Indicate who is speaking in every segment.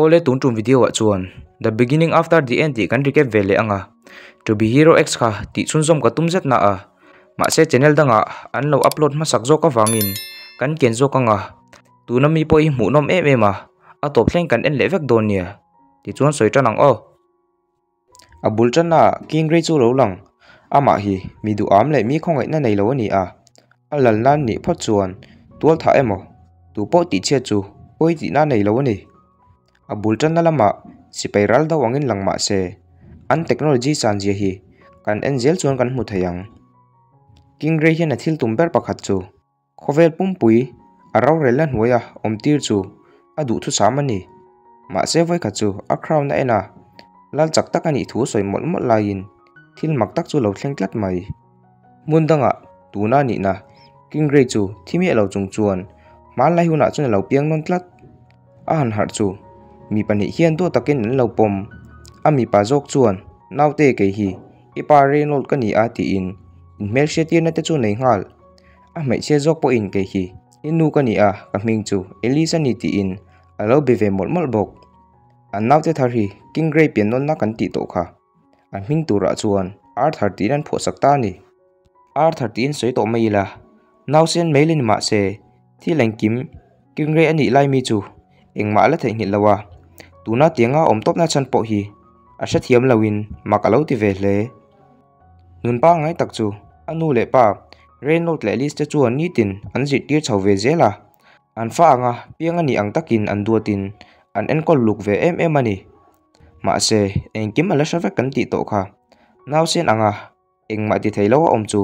Speaker 1: Awle tun tum video ah chuan The Beginning After The End tih kan recap ve leh anga, To Be Hero X kha tih chhunzawm ka tum zet na a, mahse channel dangah an lo upload hmasak zawk avangin kan ken zawk anga, tuna mi pawh hi hmuhnawm em em a, a tawp thleng kan en leh vek dawn nia, tichuan sawi tan ang aw. A bul tanna ah King Grey chu lo lang, amah hi mi duham leh mi khawngaihna nei lo a ni a, a lal nan nih phawt chuan tual thah emaw tu pawh tihchhiat chu pawi tihna nei lo a ni. A bul tanna lamah sipai ral do angin lang mah se an technology sanzia hi kan en zel chuan kan hmu thei ang. King Grey hian a thil tum ber pakhat chu Khawvel pumpui a rorelna hnuaia awm tir chu a duhthusam a ni. Mahse vawikhat chu a crown a en a, lal chak tak a nih thu sawi mawlh mawlh laiin thil mak tak chu lo thleng tlat mai. Hmun dangah tuna nihna King Grey chu thi miah lo chung chuan hmanlai hunah chuan a lo piang nawn tlat. A han harh chu mi pahnih hian duat takin an lo pawm. A mipa zawk chuan naute kei hi i pa Reynold ka ni a tiin inhmelhriattirna te chu nei nghal. A hmeichhia zawk pawhin kei hi i nu ka ni a, ka hming chu Elise a ni tiin a lo be ve mawlh mawlh bawk. An naute thar hi King Grey piannawnna kan tih tawh kha. An hming turah chuan Arthur tiin an phuahsak ta a ni. Arthur tiin sawi tawh mai ila, nausen mai la ni mah se thil engkim King Grey a nih lai mi chu engmah a la theihnghilh lo a, tuna tianga awm tawpna chhan pawh hi a hrethiam loin mak a lo ti ve hle. Nun pangngai tak chu a nu leh pa Reynold leh Liz te chuan nitin an zirtir chho ve zel a, an fa anga piang a nih ang takin an duatin an enkawl luk ve em em a ni. Mahse, engkim a la hre vek kan tih tawh kha. Nausen anga engmah ti thei lo a awm chu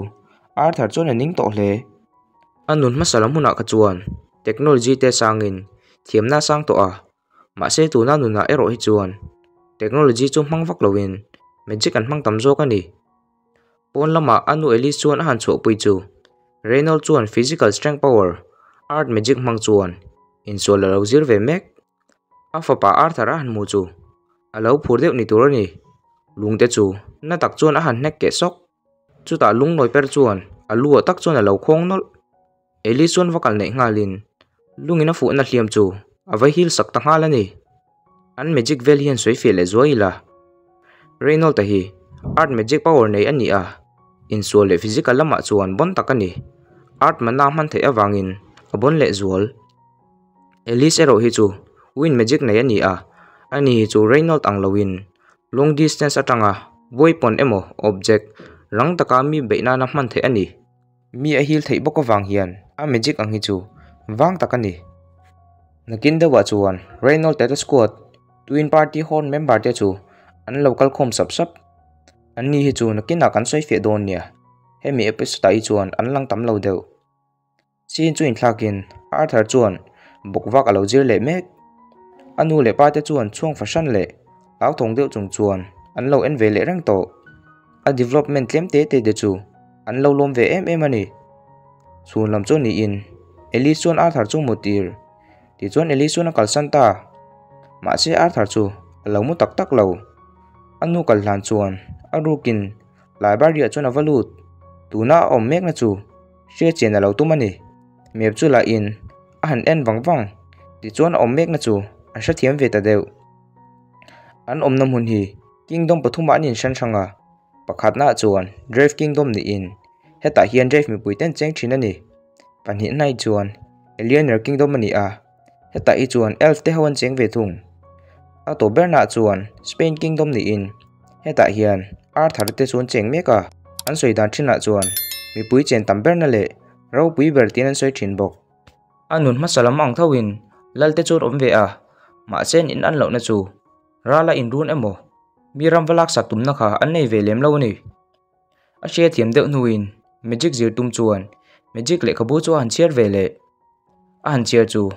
Speaker 1: Arthur chuan a ning tawh hle. A nun hmasa lam hunah kha chuan technology te sangin thiamna a sang tawh a, Mahse tuna nunah erawh hi chuan technology chu hmang vak loin magic an hmang tam zawk a ni. Pawn lamah a nu Alice chuan a han chhuahpui chu Reynold chuan physical strength power art magic hmang chuan insual a lo zir ve mek. A fapa Arthur a han hmu chu a lo phur deuh ni tur a ni. Lungte chu na tak chuan a han hnek keh sawk. Chutah lungnawi per chuan a lu ah tak chuan a lo khawng nawlh. Eli chuan va kal neih nghalin lungin a fuhna hliam chu a va hil sak ta nghal a ni. An magic vel hian sawi fiah leh zuai ila. Reynold-a hi art magic power nei a ni a, insual leh physical lamah chuan bon tak a ni. Art mana hman theih avangin a bon leh zual. Elise erawh hi chu wind magic nei a ni a, ani hi chu Reynold ang loin long distance atanga weapon emaw object rang taka mi beih nana hman theih a ni. Mi a hil theih bawk avang hian a magic ang hi chu vang tak a ni. Nakin deuhah chuan Reynold te squad, Twin Party Horn member te chu an lo kal khawm sap sap. An ni hi chu nakinah kan sawi fiah dawn nia, hemi episode ah hi chuan an lang tam lo deuh. Scene chu inthlakin Arthur chuan bawkvak a lo zir leh mek. A nu leh pa te chuan chhuang fahran leh hlauthawng deuh chung chuan an lo en ve leh reng tawh. A development tlem te te te chu an lo lawm ve em em a ni. Chhun lam chu niin Ellie chuan Arthur chu mu tir. Tichuan Ellie chuan a kalsan ta. Mahse Arthur chu a lo mu tak tak lo. A nu kal hlan chuan a rukin library ah chuan a va lut. Tuna a awm mekna chu hriatchian a lo tum a ni. Map chu la in a han en vang vang. Tichuan a awm mekna chu a hrethiam ve ta deuh. An awmna hmun hi Kingdom pathumah an inhran hrang a, pakhatnaah chuan Drave Kingdom niin hetah hian Drave mipui ten cheng thin a ni. Pahnihnai chuan Eleanor Kingdom a ni a, hetah hi chuan Elf te ho an cheng ve thung. A tawp bernaah chuan Spain Kingdom niin hetah hian Arthur te chu an cheng mek a, an sawi dan thinah chuan mipui chen tam berna leh ropui ber tiin an sawi thin bawk. A nun hmasa lam ang thoin Lalte chu an awm ve a, mahse an in an lohna chu Rala inrun emaw mi ram va laksak tumna kha an nei ve lem lo a ni. A hriathiam deuh hnuin magic zir tum chuan magic lehkhabu chu a han chhiar ve leh. A han chhiar chu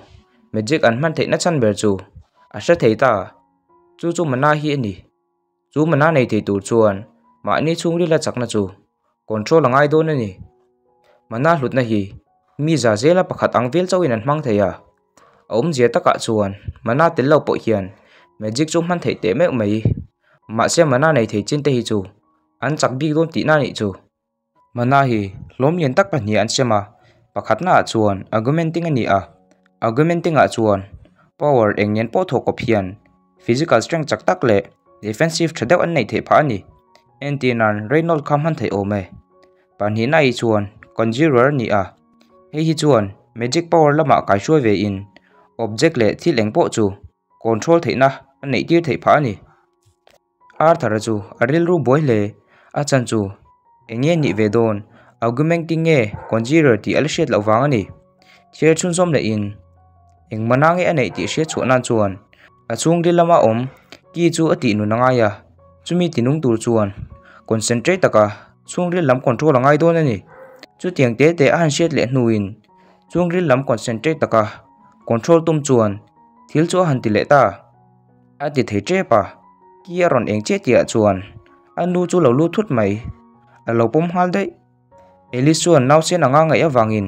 Speaker 1: magic an hman theihna chhan ber chu a hre thei ta. Chu chu mana hi a ni. Chu mana nei thei tur chuan mahni chhungrila chakna chu control a ngai dawn a ni. Mana hlutna hi mi za zela pakhat ang vel chauhin an hmang thei a. A awmzia takah chuan mana tel lo pawh hian magic chu hman theih teh meuh mai. Mahse mana nei thei chin te hi chu an chak bik dawn tihna a nih chu. Mana hi hlawm lian tak pahnih an sem a, pakhatnaah chuan augmenting a ni a, augmenting ah chuan power eng nen pawh thawh kawp hian physical strength chak tak leh defensive tha deuh an neih theih phah a ni. Entir nan Reynold kha hman theih awm e. Pahnihna hi chuan Conjurer a ni a, hei hi chuan magic power lamah kaihruai ve in object leh thil eng pawh chu control theihna a neih tir theih phah a ni. Arthur-a chu a rilru buai hle, a chan chu eng nge nih ve dawn Augmenting nge Conjurer tih a la hriat loh vang a ni. Chhiar chhunzawm leh in engmah na nge a neih tih hriat chhuah nan chuan a chhungril lama awm key chu a tih nun a ngai a, chumi ti nung tur chuan concentrate taka chhungril lam control a ngai dawn a ni. Chutiang te te a han hriat leh hnuin chhungril lam concentrate taka control tum chuan thil chu a han ti leh ta. A ti thei tep a, key a rawn eng chiah tihah chuan a nu chu lo lut thut mai, a lo pawm nghal daih. Alice chuan nausen anga ngaih avangin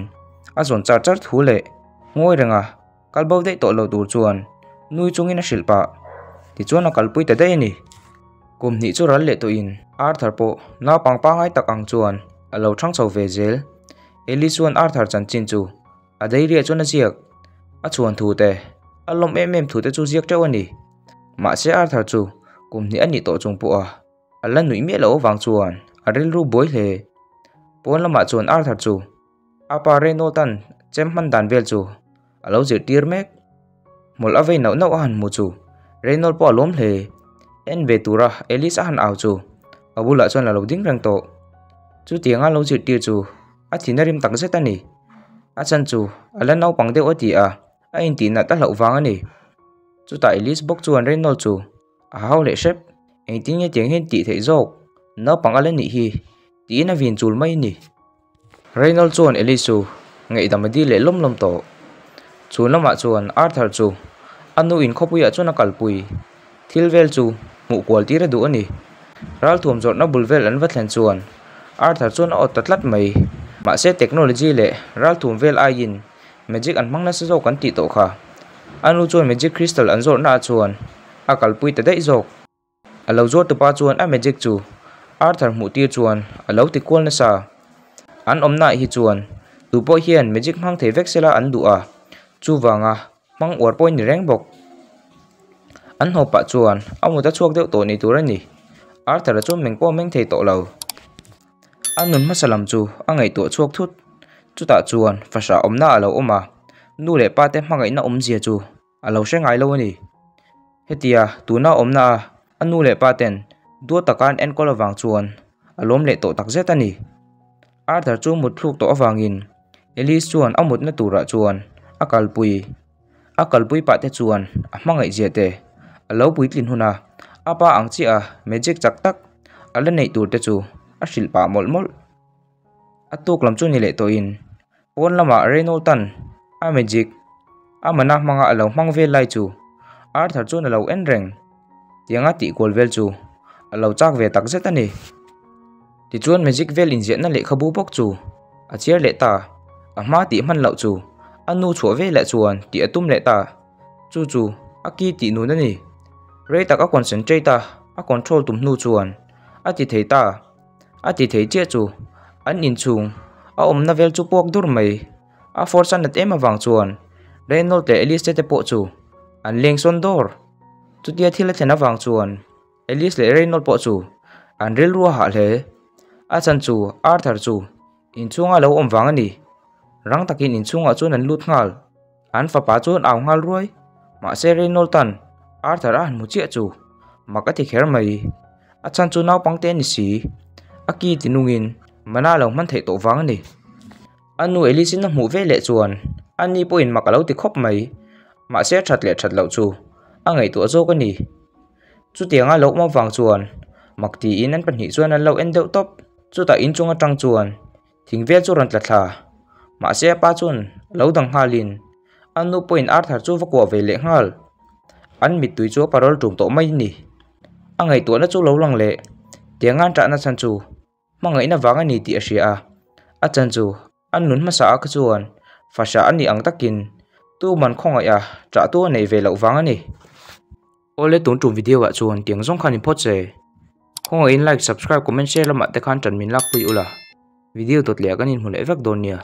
Speaker 1: a zawn char char thu leh ngawi renga kal bo daih tawh lo tur chuan nui chungin a hrilh pah. Tichuan a kalpui ta daih a ni. Kum hnih chu ral leh tawhin Arthur pawh naupang pangngai tak ang chuan a lo thang chho ve zel. Alice chuan Arthur chanchin chu a diary ah chuan a ziak. A chhuan thu te, a lawm em em thu te chu ziak teuh a ni. Mahse Arthur chu kum hnih a nih tawh chung pawha a la nuih miah loh avang chuan a rilru buai hle. Pawn lamah chuan Arthur chu a pa Reynold-a'n chem hman dan vel chu a lo zirtir mek. Hmawlh a vei nauh nauh a han hmu chu Reynold pawh a lawm hle. En ve tura Alice a han au chu a bulah chuan a lo ding reng tawh. Chutianga lo zirtir chu a thin a rim tak zet a ni. A chan chu a la naupang deuh a ti a, a intih nat a hlauh vang a ni. Chutah Alice bawk chuan Reynold chu A hau leh hrep, engtin nge tiang hian tih theih zawk, naupang a la nih hi, tiin a vin chul mai a ni. Reynold chuan Ellie chu ngaihdam a dil leh lawm lawm tawh. Chhun lamah chuan Arthur chu a nu in khawpuiah chuan a kalpui, thil vel chu hmuh kual tir a duh a ni. Ralthuam zawrhna bul vel an va thlen chuan Arthur chuan a awt ta tlat mai. Mahse technology leh ralthuam vel aiin magic an hmang nasa zawk an tih tawh kha. A nu chuan magic crystal an zawrhna ah chuan a kalpui ta daih zawk. A lo zuar tupa chuan a magic chu Arthur hmuh tir chuan a lo ti kual nasa. An awmna ah hi chuan tu pawh hian magic hmang thei vek sela an duh a, chuvanga hmang uar pawh a ni reng bawk. An hnawh pah chuan a mut a chhuak deuh tawh ni tur a ni. Arthur-a chuan meng pawh a meng thei tawh lo. A nun hmasa lam chu a ngaihtuah chhuak thut. Chutah chuan fahrah awmna a lo awm a, nu leh pa te hmangaihna awmzia chu a lo hre ngai lo a ni. Hetia tuna awmna a a nu leh pa ten duat taka an enkawl avang chuan a lawm leh tawh takzet a ni. Arthur chu mut thluk tawh avangin Alice chuan a mutna turah chuan a kalpui. A kalpui pah te chuan a hmangaih zia te a lo puitlin hun a, a pa ang chiah a magic chak tak a la neih tur te chu a hrilh pah mawlh mawlh. A tuk lam chu ni leh tawhin pawn lamah Reynold-a'n a magic a mana hmanga a lo hmang vel lai chu Arthur chuan a lo en reng. Tianga tih kual vel chu a lo chak ve takzet a ni. Tichuan magic vel inziahna lehkhabu bawk chu a chhiar leh ta, a hma tih hman loh chu a nu chhuah ve leh chuan tih a tum leh ta, chu chu a ki tih nun a ni. Rei tak a concentrate a, a control tum hnu chuan a ti thei ta, a ti thei chiah chu an inchhung a awmna vel chu puak dur mai, a force a nat em avang chuan Reynold leh Alice te pawh chu an leng sawn dawr. Chutia thil a thlen avang chuan Alice leh Reynold pawh chu an rilru a hah hle. A chhan chu Arthur chu inchhunga lo awm vang a ni. Rang takin inchhungah chuan an lut nghal. An fapa chuan au nghal ruai. Mahse Reynold tan Arthur a han hmu chiah chu mak a ti kher mai. A chhan chu naupang te a ni si. A ki ti nungin mana a lo hman theih tawh vang a ni. A nu Alice in a hmuh ve leh chuan ani pawhin mak a lo ti khawp mai. Mahse a that leh that loh chu a ngaihtuah zawk a ni. Chutianga lo awm avang chuan mak tiin an pahnih chuan an lo en deuh tawp. Chutah inchung atang chuan thing vel chu rawn tla thla. Mahse a pa chuan lo dang nghalin a nu pawhin Arthur chu va kuah ve leh nghal. An mittui chu a parawl tum tawh mai a ni. A ngaihtuahna chu lo lang leh tianga an tahna chhan chu hmangaihna vang a ni tih a hria a. A chan chu A nun hmasa ah kha chuan fahrah a nih ang takin tuman khawngaih a ṭah tu a neih ve loh vang a ni. Awle tun tum video ah chuan tiang zawng khan in phawt che. Khawngaihin like, subscribe, comment, share lamah te khan ṭan min lakpui ula. Video dawt leh ah kan inhmu leh vek dawn nia.